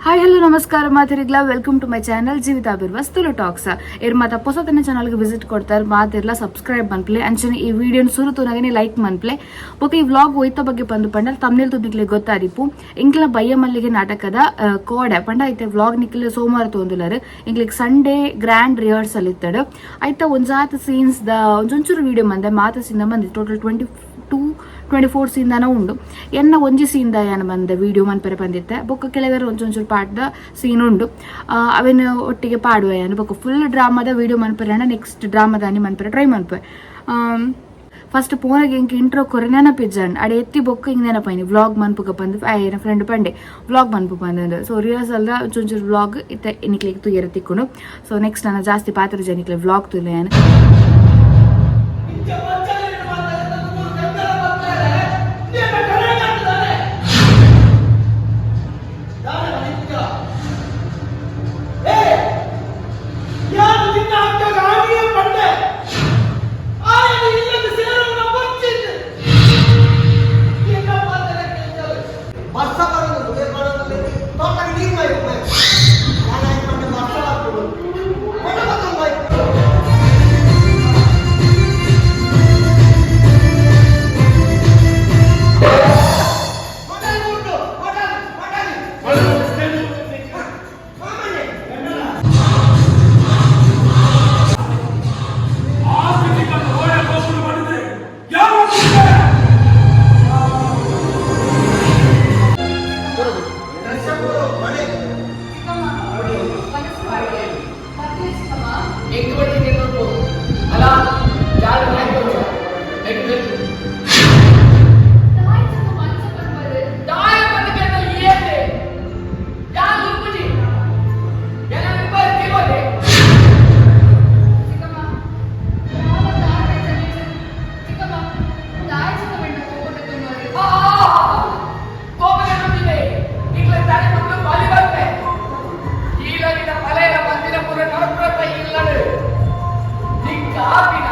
Hi hello ನಮಸ್ಕಾರ ಮಾತಿರಿಗ್ಲಾ, welcome to my channel Jeevitha Birvas Tulu talks. ಇರ್ ಮಾತ ಹೊಸತನ ಚಾನಲ್ಗೆ ವಿಸಿಟ್ ಕೊಡ್ತಾರೆ ಮಾತಿರ್ಲ ಸಬ್ಸ್ಕ್ರೈಬ್ ಮನ್ಪ್ಲೆ. ಅಂಚನೆ ಈ ವಿಡಿಯೋನ ಸುರು ತೂನಗನೆ ಲೈಕ್ ಮನ್ಪ್ಲೆ. ಬೊಕ ಈ ವ್ಲಾಗ್ ಒಯ್ತ ಬಗ್ಗೆ ಬಂದು ಪಂಡ ತಮ್ನೇಲ್ ತುದಿಕ್ಲೆ ಗೊತ್ತಾದಿಪ್ಪು. ಇಂಕ್ಲ ಬಯ್ಯ ಮಲ್ಲಿಗೆ ನಾಟಕದ ಕೋಡೆ ಪಂಡ ಐತೆ ವ್ಲಾಗ್ ನಿಕ್ಲೆ ಸೋಮವಾರ ತೋಂದುಲಾರು. ಇಂಕ್ಲಿಗೆ Sunday grand rehearsal ಇತ್ತಡು. ಐತ ಒಂಜಾತ್ ಸೀನ್ಸ್ ದ ಒಂಜೊಂಚೂರು ವಿಡಿಯೋ ಮಂದೆ. ಮಾತ ಸೀನ್ ಬಂದಿ ಟೋಟಲ್ 22 24 ಸೀನ್ ದಾನ ಉಂಡು. ಎನ್ನ ಒಂಜಿ ಸೀನ್ the ಯಾನ ಬಂದೆ ವಿಡಿಯೋ ಮನ್ಪೆರೆ ಬಂದಿತ್ತೆ. ಬೊಕ್ಕ ಕೆಲವರು ಒಂಚೊಂಚೂರು ಪಾಟ್ದ ಸೀನ್ ಉಂಡು, ಅವೆನ್ ಒಟ್ಟಿಗೆ ಪಾಡುವ ಯಾನು. ಬೊಕ್ಕ ಫುಲ್ ಡ್ರಾಮಾದ ವಿಡಿಯೋ ಮನ್ಪೆರೆ ನೆಕ್ಸ್ಟ್ ಡ್ರಾಮಾದಾನಿ ಮನ್ಪೆರೆ ಟ್ರೈ ಮನ್ಪೆ. ಫಸ್ಟ್ ಪೋನಗೆ ಇಂಕ್ ಇಂಟ್ರೋ ಕೊರೆ ನೆನಪಿಜ್ಜಂಡ್. ಅಡೆ ಎತ್ತಿ ಬೊಕ್ಕ ಹಿಂಗ್ ನೆನಪಾಯ್ನಿ ವ್ಲಾಗ್ ಮನ್ಪುಗ ಬಂದು. ಏನ ಫ್ರೆಂಡ್ ಪಂಡೆ ವ್ಲಾಗ್ ಮನ್ಪು ಬಂದಂದು. ಸೊ ರಿಹರ್ಸಲ್ the ಒಂಚೂರು ವ್ಲಾಗ್ ಇತ್ತೆ ನಿಕ್ಲಿಗೆ ತುಯ್ಯರ ತಿಕ್ಕೊಂಡು. ಸೊ ನೆಕ್ಸ್ಟ್ ನಾನು ಜಾಸ್ತಿ ಪಾತ್ರ ಜನಿಕ್ಲೆ ವ್ಲಾಗ್ ತುಲೆ ಯಾನ್. ಇಂಚ ಬಚ್ಚಲಿನ ಮಾತಾಡಿದ ಮೂರು ಗಂಟಲ ಬರ್ತಾರೆ. ನಿನ್ನ ಕರೆ ಕಟ್ಟಿದಾನೆ. ದಾನೆ ಮನಿಕ್ಕ. ಏ, ಯಾರು ನಿನ್ನ ಅಕ್ಕ ರಾಣಿಯ ಪಂಡೆ. ಆಯನ ಇಲ್ಲದ ಸೇರುವನ ಬಚ್ಚಿದ್ದು. ನಿನ್ನ ಮಾತನ್ನ ಕೇಳ್ತಾರೆ. ವರ್ಷ ಬರೋದು ಬರೋದಲ್ಲಿ ತೋಟಕ್ಕೆ ನೀರು ಬೇಕು. ನಾನು ಪಂಡೆ ವರ್ಷ ಬರ್ತದೆ. ಕೊಡ ಬರ್ತದೆ. ಹೋಟೆಲ್ ಉಂಟು, ಹೋಟೆಲ್ ಹೋಟೆಲ್. ಮಾಡಿದ್ರೆ ಯಾವ ಮನೆ. ಎಂಟು ಬಟ್ಟಿಗೆ ನೋಡ್ಬೋದು ಅಲ್ಲ, ಜಾಗ ಬೇಕು. ದಾಯ ಬಂದ ಏತೆ ಯಾರು ಉಪ್ಪುಜಿ ಎಲ್ಲ ತಿರುವದೆ. ಚಿಕ್ಕಮ್ಮ, ಚಿಕ್ಕಮ್ಮ, ಕೋಪದ ನೋಡಿದೆ ಈಗಲೇ ತಾನೇ ಮಕ್ಕಳು ಬಾಲಿ ಬರ್ತೆ. ಈಗಿನ ಮಲೆಯ ಮಂದಿರ ಪೂರ ನಡಪ್ರತ ಇಲ್ಲಡು ನಿಕ್ಕ ಆಪಿನ.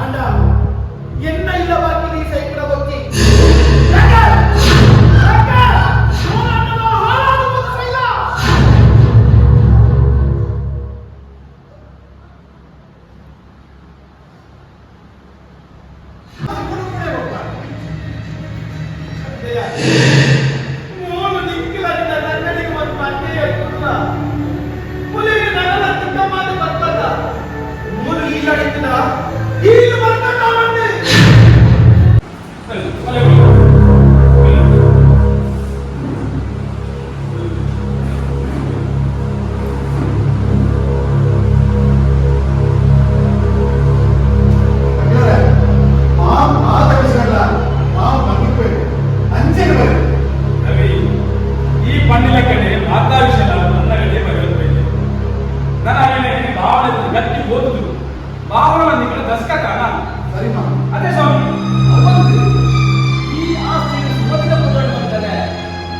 ಆಂಡ ಎನ್ನ ಇಲ್ಲ ಬಾಕಿ ಸೈಕಲ್ ಬೊಕ್ಕಿ ಮೂರು ನಿಕ್ಕಿಲ ನನ್ನಡಿಗೆ ಒಂದು ಮಂಡೆ ಕುಲ್ಲ ಪುಲಿಗೆ ನನ್ನ ತಿಕ್ಕಮಾದ ಬರ್ತದ ಮೂರು ಈಲಾಡಿದ್ದ ಈಲು ಬರ್ತದ ಮಂಡೆ. ರವಿ, ಈ ಪಣ್ಣಿನ ಕಡೆ ಮಾತಾ ವಿಷಯ ನನ್ನ ಕಡೆ ಬರೆಯೋದು. ನನ್ನ ಆಮೇಲೆ ಭಾವನೆ ಗಟ್ಟಿ ಓದುದು ಭಾವನ ನಿಗಳ ದಸ್ಕ ಕಾಣ. ಅದೇ ಸ್ವಾಮಿ, ಅವತ್ತು ಈ ಆಸ್ತಿಯನ್ನು ಸುಮತಿನ ಪುತ್ರ ಮಾಡ್ತಾರೆ.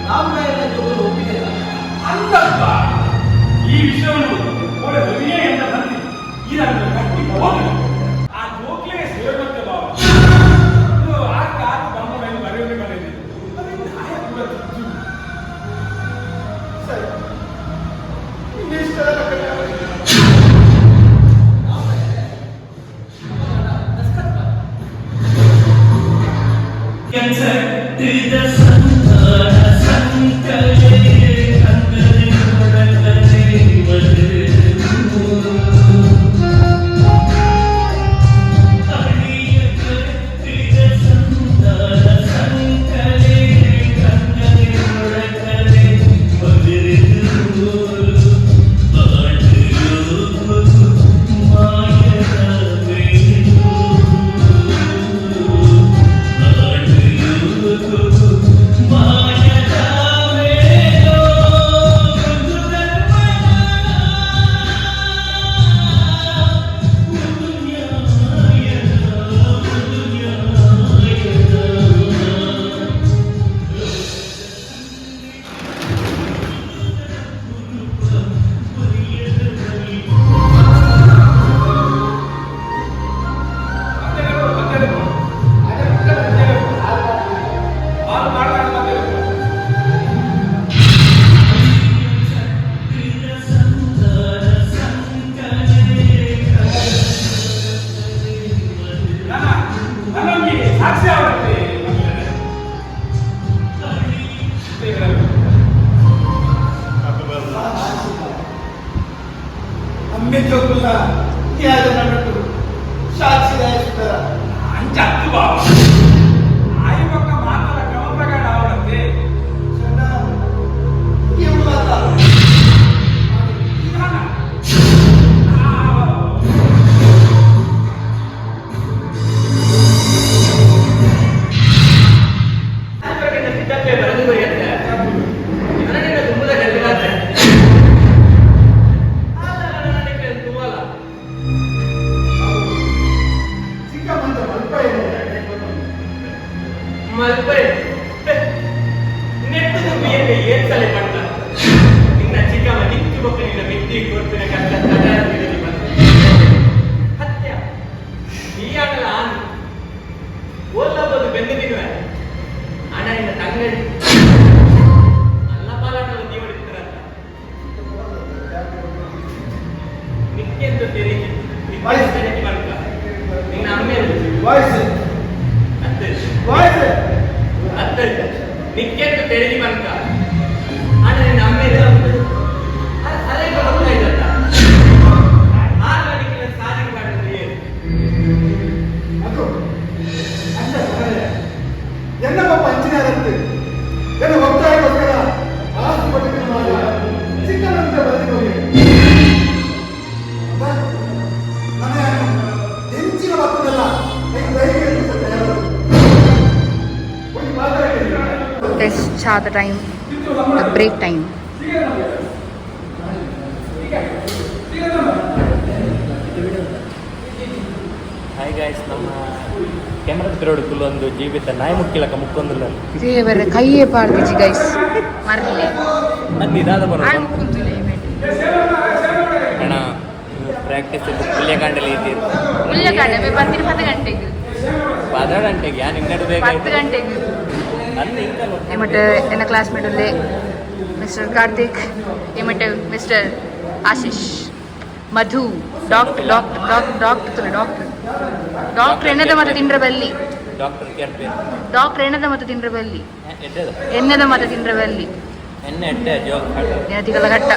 ರಾಮರಾಯನ ಜೋಗರು ಒಪ್ಪಿದೆಲ್ಲ. ಅಂತಪ್ಪ, ಈ ವಿಷಯವನ್ನು ಒಳ್ಳೆ ರವಿಯೇ ಎಂದ ತಂದಿ ಈ ನನ್ನ ಗಟ್ಟಿ ಓದುದು ಆ ಜೋಕ್ಲೆಗೆ ಸೇವೆ ಮತ್ತೆ ಭಾವ. ಇದು ಆಕ ಆತ ಬಂದ ಮೇಲೆ ಬರೆಯೋದು ಕಡೆ ನಾಯ ಕೂಡ ತಿದ್ದು. ಸರಿ, ಇನ್ನಿಷ್ಟೆಲ್ಲ ಕಡೆ. ಹಾಲು ಮಾಡ್ತಾರೆ ಮತ್ತೆ. ನನ್ನ ನನ್ನೊಂದಿಗೆ ಸಾಕ್ಷಿ ಆಗುತ್ತೆ. ಅಮ್ಮೆ ಜೋಕುಲ್ಲ ಯಾರು ನನ್ನದು ಸಾಕ್ಷಿ ಸುಂದರ. ಅಂಚ ಹತ್ತು ಬಾವ ಆಯಿ ಪಕ್ಕ ಮಾತಾಡ ಕ್ರಮ ಪ್ರಕಾರ ಅವಳಂತೆ. ಚಂದ ಇವು ಮಾತ. ನಿಧಾನ. ಸಿದ್ಧತೆ ಬರೆದು ಬರೆಯುತ್ತೆ. ನನಗಿನ್ನ ತುಂಬದ ಗಲ್ಲಿಗಾತೆ. ತೂವಲ್ಲ. ಚಿಕ್ಕ ಮಂದ ಮಲ್ಪ ಇದೆ. ಮಲ್ಪೆ ನೆಟ್ಟು ಬಿಯಲ್ಲಿ ಏನ್ ಸಲೆ ಪಡ್ತ ನಿನ್ನ ಚಿಕ್ಕಮ್ಮ ನಿಕ್ಕಿ ಬೊಕ್ಕ ನಿನ್ನ ಮೆತ್ತಿ ಕೊಡ್ತಿನ ಕಷ್ಟ ತಡ ಬಂತು ಹತ್ಯ ನೀ ಆಗಲ್ಲ ಆನು ಓದ್ಲಬೋದು ಬೆಂದು ತಿನ್ನುವೆ ಅಣ್ಣ ನಿನ್ನ ತಂಗಡಿ ಅಲ್ಲ ಪಾಲಾಟದ ಜೀವಡಿಸ್ತಾರಂತ ನಿಕ್ಕೆಂದು ತೆರಿಗೆ ನಿಕ್ಕೆಂದು ತೆರಿಗೆ ಮಾಡ್ಕ ನಿನ್ನ ಅಮ್ಮೆ ವಾಯ್ಸ್ ಅತ್ತೆ ವಾಯ್ಸ್ ಅತ್ತೆ ನಿಕ್ಕೆಂದು ತೆರಿಗೆ ಬಂಕ ಅಣ್ಣ ನಿನ್ನ ಅಮ್ಮೆ ಅದೇ ಗೊತ್ತಾ ಇದ್ದತ್ತ ಆರು ಸಾರಿಗೆ ಮಾಡಿದ್ರೆ ಏನು? ಅದು ಅಂಚ ಸೊಗಳೆ. ಎನ್ನ ಪಾಪ ಅಂಚಿನ ಇರುತ್ತೆ ಎನ್ನ ಒತ್ತಾಯಕ್ಕೋಸ್ಕರ ಆಸ್ತಿ ಪಟ್ಟಿಗೆ ಮಾಡ ಚಿಕ್ಕನಂತೆ ಬರೆದು ಹೋಗಿ ಅಬ್ಬಾ, ಮನೆ ಹೆಂಚಿನ ಬರ್ತದಲ್ಲ ಹೆಂಗ್ ಧೈರ್ಯ ಇರ್ತದೆ ಯಾರು. ಹೋಗಿ ಮಾತಾಡಿ. ಟೆಸ್ಟ್ ಚಾದ time, break time. Hi guys, ನಮ್ಮ ಕ್ಯಾಮ್ರಾದ ಪಿರೋಡ್ ಒಂದು ಜೀವಿತ ನಾಯಿ ಮುಕ್ಕಿಲಕ್ಕ ಮುಕ್ಕೊಂದಿಲ್ಲ. ದೇವರ ಕೈಯೇ ಪಾಡ್ದಿಜಿ ಗೈಸ್, ಮರ್ಲೆ. ಅದು ಇದಾದ ಬರೋದು. ಆಳ್ ಮುಕ್ಕುಂತುಲೆ. ಅಣ್ಣ. ಪ್ರಾಕ್ಟೀಸ್ ಪುಲ್ಯ ಕಾಂಡಲಿ ಇದ್ದೀರಿ. ಮುಲ್ಲ ಕಾಂಡೆ ಬರ್ತೀನಿ 10 ಗಂಟೆಗೆ. 10 ಗಂಟೆಗೆ ಯಾನ್ ಇನ್ನೆರಡು ಬೇಗ. 10 ಗಂಟೆಗೆ. ಅಂದು ಇಂಕಲ್. ಇಮಟ್ ಎನ್ನ ಕ್ಲಾಸ್ಮೇಟ್ ಉಲ್ಲೆ ಮಿಸ್ಟರ್ ಕಾರ್ತಿಕ್, ಇಮಟ್ mister Ashish, Madhu, doctor, doctor, doctor, doctor ತುಲೆ. ಡಾಕ್ಟರ್, ಡಾಕ್ಟರ್ ಎಣ್ಣದ ಮತ್ತೆ ತಿಂಡ್ರ ಬಲ್ಲಿ. ಡಾಕ್ಟರ್ ಕೇರ್ಪೇರ್. ಡಾಕ್ಟರ್ ಎಣ್ಣದ ಮತ್ತೆ ತಿಂಡ್ರ ಬಲ್ಲಿ. ಎಡ್ಡೆದ. ಎಣ್ಣದ ಮತ್ತೆ ತಿಂಡ್ರ ಬಲ್ಲಿ. ಎಣ್ಣೆ ಎಡ್ಡೆ ಜೋಗ್. ದಿನತಿಗಳ ಘಟ್ಟ.